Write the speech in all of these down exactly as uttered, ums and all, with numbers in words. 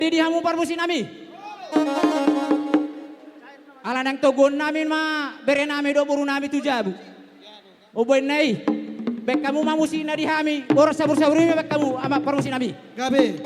Di hamu parmusiknami. Ala naeng toguonnami ma berenami dohot borunami tu jabu. Umbahen na i, baen hamu ma musikna di hami, boras sabur-sabur i ma baen hamu, amang parmusiknami. Gabe.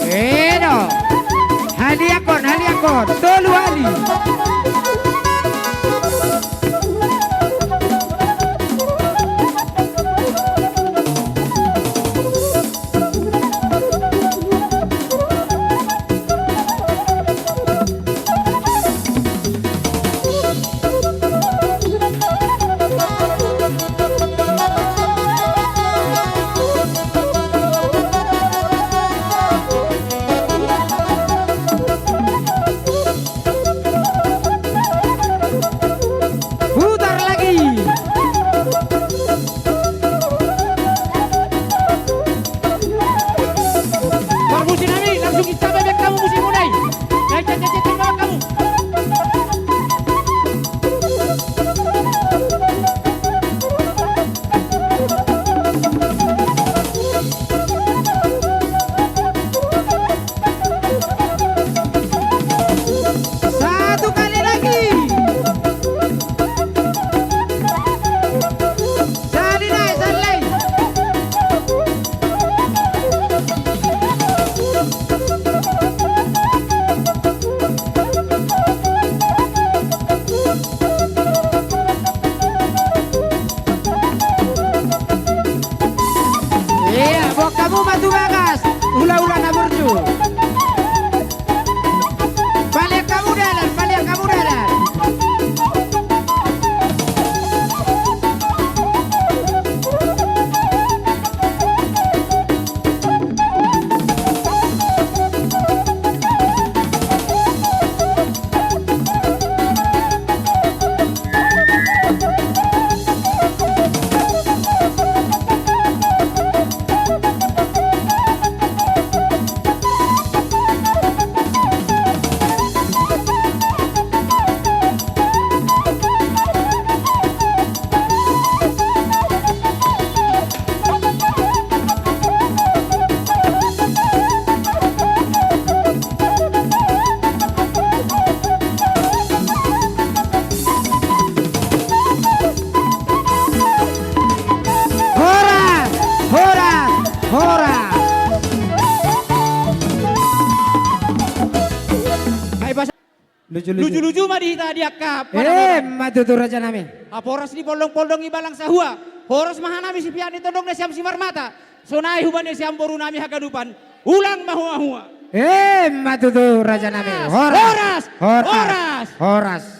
Edo. Haliangkon, haliangkon. Tolu hali. Putar lagi. Parmusiknami, langsung i cabe baen hamu musikmuna i. Cek, cek, cek, cek, baen hamu. Satu kali lagi. Sali nai, sali nai. Iya, boan hamu ma tu bagas. Hula-hula na burju. Palian hamu dalan, palian hamu dalan. Horas! Horas! Horas! Ai, pas luju-luju. Luju-luju ma di hita di angka. Emma tutu, rajanami. Haporas ni pondong-pondong i balang sahua. Horas ma hanami sipiak ni tondong na sian Simarmata. Sonai hubani sian borunami haganupan. Ulang ma hua-hua. Emma tutu, rajanami. Horas. Horas. Horas. Horas. Horas.